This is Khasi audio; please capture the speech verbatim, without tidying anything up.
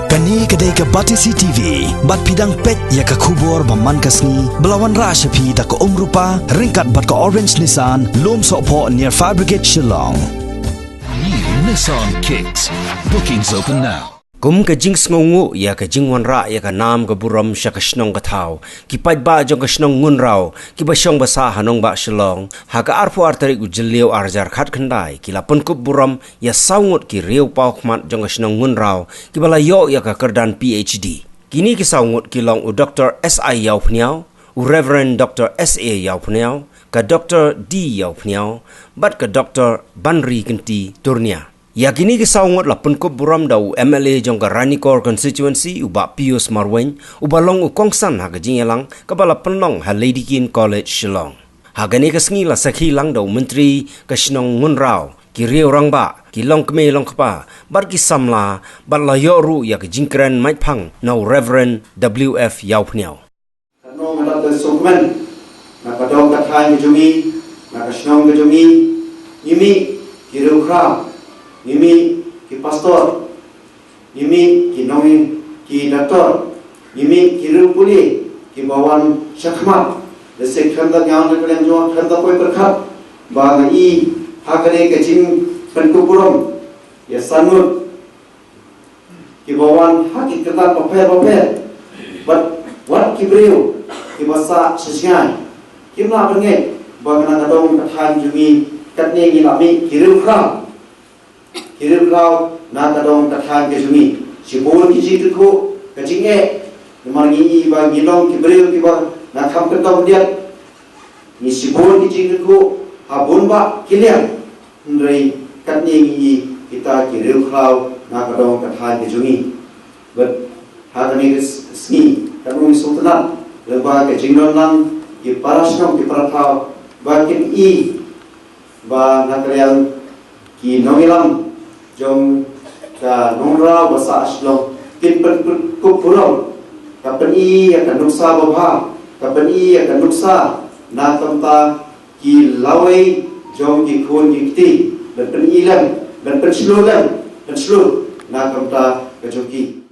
Kane ka dei ka Batesi T V, bad phi dang peit ïa ka khubor ba man ka sngi, ba la wanrah sha phi da ka Umrupa, ryngkat bad ka Orange Nissan, Lumsohphoh near Fire Brigade Shillong. New Nissan Kicks. Bookings open now. Kum ka jingsngewnguh ïa ka jingwanrah ïa ka nam ka burom sha ka shnong ka thaw, ki paidbah jong ka shnong Ngunraw, kiba shong ba sah ha nongbah Shillong, ha ka arphew ar tarik u Jylliew ar hajar khatkhyndai, ki la pynkup burom ïa saw ngut ki riew paw khmat jong ka shnong Ngunraw, kiba la ïoh ïa ka kyrdan P H D. Kine ki saw ngut ki long u Doktor S I Ïawphniaw, u Reverend Doktor S A Ïawphniaw, ka Doktor D Ïawphniaw, bad ka Doktor Banri Kynti Turnia. Ïa kine ki saw ngut la pynkup burom da u M L A jong ka Ranikor Constituency, u Bah Pius Marwein, uba long u kongsan ha ka jingïalang kaba la pynlong ha Lady Keane College Shillong. Ha kane ka sngi la sakhi lang da u Myntri ka shnong Ngunraw, ki riew rangbah, ki longkmie longkpa, bad ki samla, bad la ïoh ruh ïa ka jingkren maitphang na u Reverend W F Ïawphniaw. Katno nga dap da sngewkmen, na ka dong ka thaiñ ka jong ngi, na ka shnong ka jong ngi, ngi mih ki riewkhraw, ngi mih ki pastor, ngi mih ki nong, ki doktor, ngi mih ki riew pule, kiba wan sha khmat, lehse khlem da ñiaw na ka liang jong nga, khlem da poi pyrkhat, ba nga i ha kane ka jingpynkup burom ïa san ngut kiba wan ha ki kyrdan bapher bapher, bad wat ki briew kiba sah sha jngai. Kim lah ban ngeit ba na ka dong ka thaiñ jong ngi katne ngi la mih ki riewkhraw, ki riewkhraw na ka dong ka thaiñ ka jong ngi. Shibun ki jingkyrkhu, ka jingeh, namar ngi i ba ngi long ki briew kiba na kham kynthoh khyndiat. Ngi shibun ki jingkyrkhu ha bun bah ki liang, hynrei katne ngi i kita ki riewkhraw na ka dong ka thaiñ ka jong ngi. Bad ha kane ka s-, sngi, katno ngi sngewtynnat lyngba ka jingdon lang ki para shnong ki para thaw, ba kin i ba na ka liang ki nongïalam jong ka Ngunraw ba sah Shillong kin pynkup burom. Ka pyni ïa ka nuksa babha, ka pyni ïa ka nuksa na ka bynta ki lawei jong ki khun ki kti, ban pyni lem, ban pynshlur lem, pynshlur na ka bynta ka jong ki.